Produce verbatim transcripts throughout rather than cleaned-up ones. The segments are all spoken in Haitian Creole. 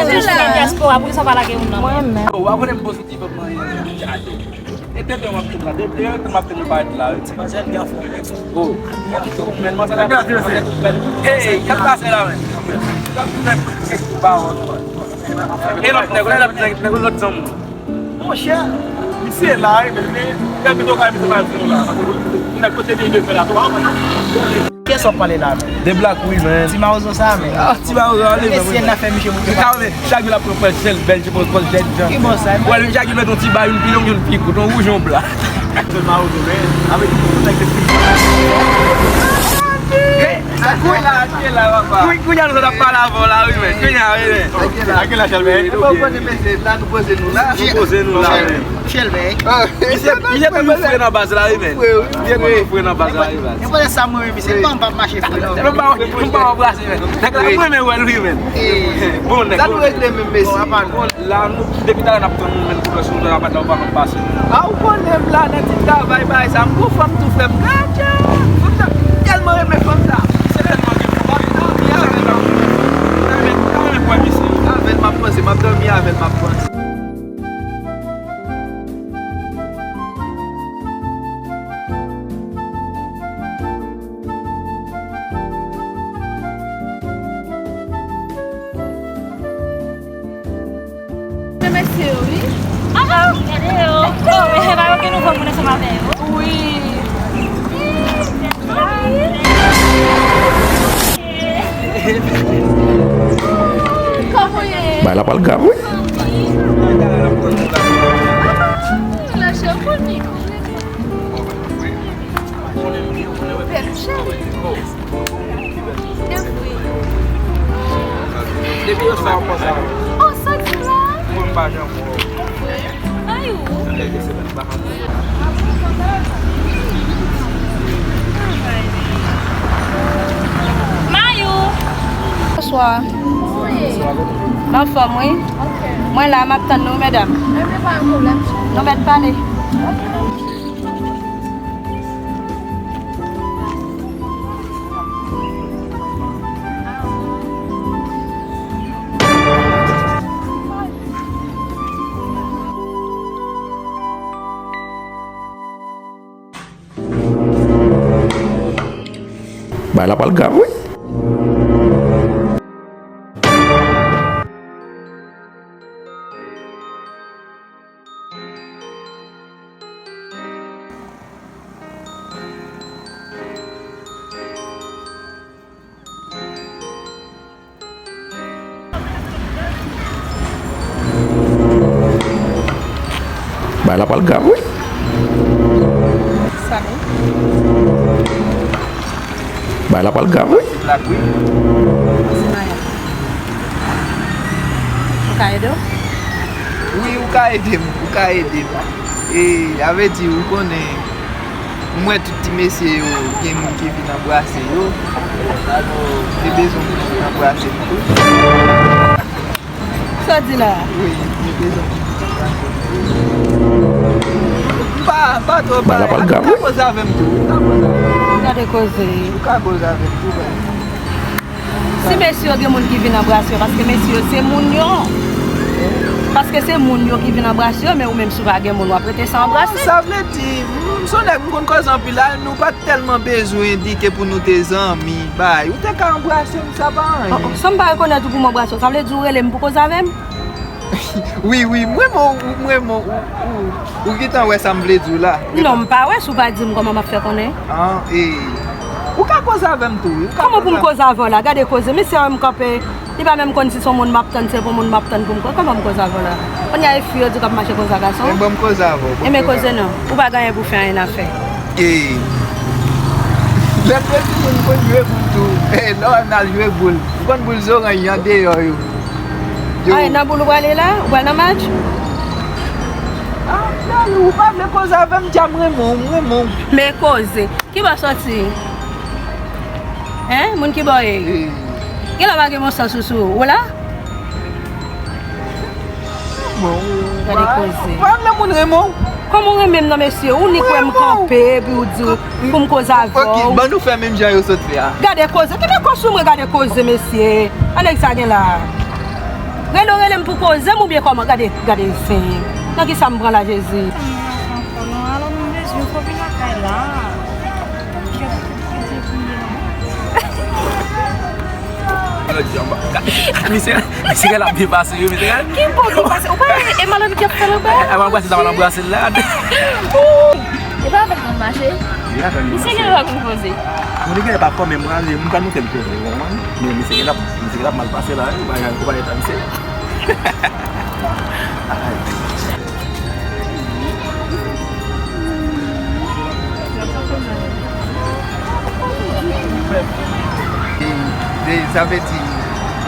Jis nan dyaspora, poukisa w pa lage moun nan? Mwen menm. Ou pa konnen m pozitif ap manyen chaje. E tenten w ap tenten la, de de tan m ap tenten parèt la, wi. Ti manzèl gen fò. Oh. Men manzèl la, hey, k ap pase la, men? E lòt nèg, lòt nèg, lòt zanmi. Monchè, misye la, wi, men, men, gade pito kay misye pa di nou la. Nèg kote de de fè la, twa. Kiyès w ap pale la menm? De Black, wi, men. Ti Mawozo sa menm. Ah, Ti Mawozo, ale, men. Mesye n ap fè misye moute. Chak jou l ap pran pòz jèn bèl, ti pòz, pòz jèn jan. Ki bò sa? Wè, chak jou l met yon ti ba, youn pi long, youn pi kout, yon wouj, yon blan. Ti Mawozo, men. Avèk yon nèg de Hey, sa kounye a, kounye a, papa. Kounye a, nou t ap pale avè w la, wi, men. Kounye a, wi, men. Ak kèl laj, men? Ou pa konnen, mesye, la nou poze nou la. Nou poze nou la, men. Chèlbè. Misye, misye tankou fre nan baz la, wi, men. Misye tankou fre nan baz la, wi, baz. E pote sa mwen, misye, pa m p ap mache fre, non. M pa, m pa anbrase, men. Nèg la, mwen renmen wè l, wi, men. Bon nèg. Sa nou regle menm, mesye? Bon, la, nou, depi talè n ap tann nou, men, pou fè sou nou, la, maten, ou pa konn pase. A, ou konnen m la, nan ti travay, bagay sa, m gon fanm tou, frè m, gade, fanm sa, m tèlman renmen fanm sa. Se tèlman gen fanm. M ap dòmi avè l, m ap dòmi avè l, m ap panse. Se mesye yo, wi. Ah, ah, gade yo. Oh, e pa yo gen nouvo moun ansanm avè yo? Wi. Kòman ye? Bay la pral grav, wi. Depi yo sa konsa. Oh, sa ki la? Mwen m pa janm wè w. Mayou. Mayou. Bonswa. Bonswa. M anfòm, wi. Ok. Mwen la, m ap tann nou, medam. Ebyen, pa gen pwoblèm. Nou mèt pale. Ok. Bay la pral grav, wi. Bay la pral grav, wi. Salut. Bay la pral grav, wi. Black, wi. Ou ka ede w? Wi, ou ka ede m, ou ka ede m. E, a vle di, ou konnen, m wè tout ti mesye yo, gen moun ki vin anbrase yo. Alò, te bezwen moun vin anbrase m tou. Sa w di la? Wi, te bezwen moun vin anbrase m tou. M pa, m pa twò pale. Ou ka koze avè m tou, ou ka koze avè m. Gade koze. Ou ka koze avè m tou, baz. Si mesye yo gen moun ki vin anbrase yo, paske mesye yo se moun yo. Paske se moun yo ki vin anbrase yo, men ou menm si w pa gen moun, w ap rete san anbrase. Sa vle di, m, m se yon nèg m konn koze anpil la, nou pa t tèlman bezwen di ke pou nou te zanmi, bay. Ou te ka anbrase m, sa pa anyen. Oh, oh, san m pa rekonèt ou pou m anbrase w, sa vle di ou rele m pou koze avè m? Wi, wi, m renmen w, m renmen w, ou, ou, ou gentan wè sa m vle di w la. Non, m pa wè, si w pa di m, kòman m ap fè konnen? An, e, ou ka koze avè m tou, wi, ou ka koze avè m. Kòman pou m koze avè w la? Gade koze, mesye a wè m kanpe, li pa menm konn si se yon moun m ap tann, se pou moun m ap tann pou m koze. Kòman m koze avè w la? Kounye a e fi yo di k ap mache koze ak gason? Men ban m koze avè w, ban m koze avè w. Enben koze non, ou pa gen anyen pou fè, anyen a fè. E, lè m te timoun, m konn jwe boul tou. E, lè w wè m al jwe boul, ou konn boul zoranj an deyò yo. Yo. Ay, nan boul ou prale la? Ou pral nan match? Ah, Dali, ou pa vle koze avè m, dja m renmen w, m renmen w. Men koze. Ki bò w sòti? Hen? Moun ki bò w ye? Genlè w pa gen bon sans ou sou ou. Ou la? Bon, gade koze. Ou pa vle moun renmen w? Kòman w renmen m nan, mesye? Ou nik wè m kanpe, epi w di pou m koze avè w. Ok, ban nou fè menm jan yo sot fè a. Gade koze, tande kò sou mwen, gade koze, mesye. An nèg sa gen la. Rele w rele m pou koze m oubyen kòman? Gade, gade zen. Nan kisa m pran la, Jezi? Sa m nan ankò non, alò m bezwen w fò vin lakay la. Gade, gade, gade. Misye, misye la byen pase wi, mesye. Ki bon ki pase? Ou pa wè e malad ki ap fè l anba? Al anbrase sa, al anbrase l la. E pa avèk mwen mache. Misye gen dwa konn koze. Moun li gen pa fò menm, moun pa nou fè l koze, ou konprann? Men misye gen ap, misye gen ap mal pase la, ou pa, ou pa eta misye. E, e, sa vle di,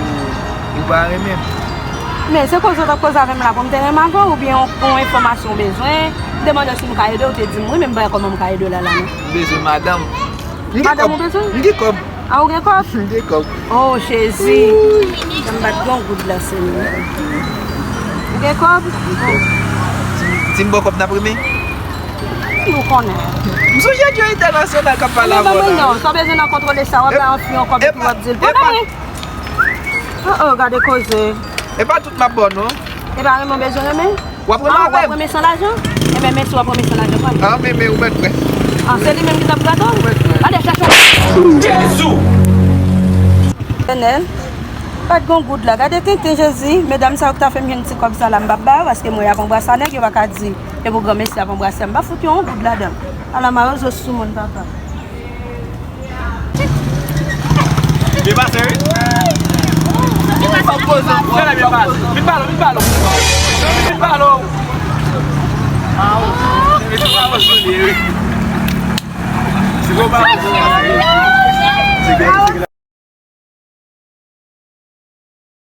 ou, ou pa renmen m? Men se koze w t ap koze avè m la pou m te renmen avè w, oubyen yon, yon enfòmasyon w bezwen? M te mande w si m ka ede w, w te di m wi, men m pa wè kòman m ka ede w la, la, non. M bezwen madanm. M gen kòb. Madanm ou bezwen? M gen kòb. A, ou gen kòb? M gen kòb. Oh, Jezi. Jan m pa t gen yon goud la, Senyè. Ou gen kòb? M gen kòb. Si m ba w kòb, n ap renmen? Ou konnen. M sonje Djo Entènasyonal k ap pale avè w la. Non, sa w bezwen nan kontwole sa, w ap bay yon fi yon kòb epi w ap di l, pran nan mwen. Oh, oh, gade koze. E pa tout m ap ba w, non. E pa renmen w bezwen renmen? W ap renmen avè m? W ap renmen san lajan? Enben, men si w ap renmen san lajan, pran li. An, men, men, ou mèt prè. An, se li menm ki t ap gade w? Ou mèt prè. Gade chache. Jezi! Enèl, pa t gen goud la. Gade tenten Jezi, medam sa yo ki ta fè m jwenn ti kòb sa la, m p ap ba yo, paske mwen y ap anbrase nèg, yo pa ka di, e pou granmesi ap anbrase, m pa fout yo yon goud ladan. Ala mawozo sou moun, papa. Byen pase, wi. Byen pase, byen pase. Vin balo, vin balo. Vin balo. Vin balo, wi. Se bon balo.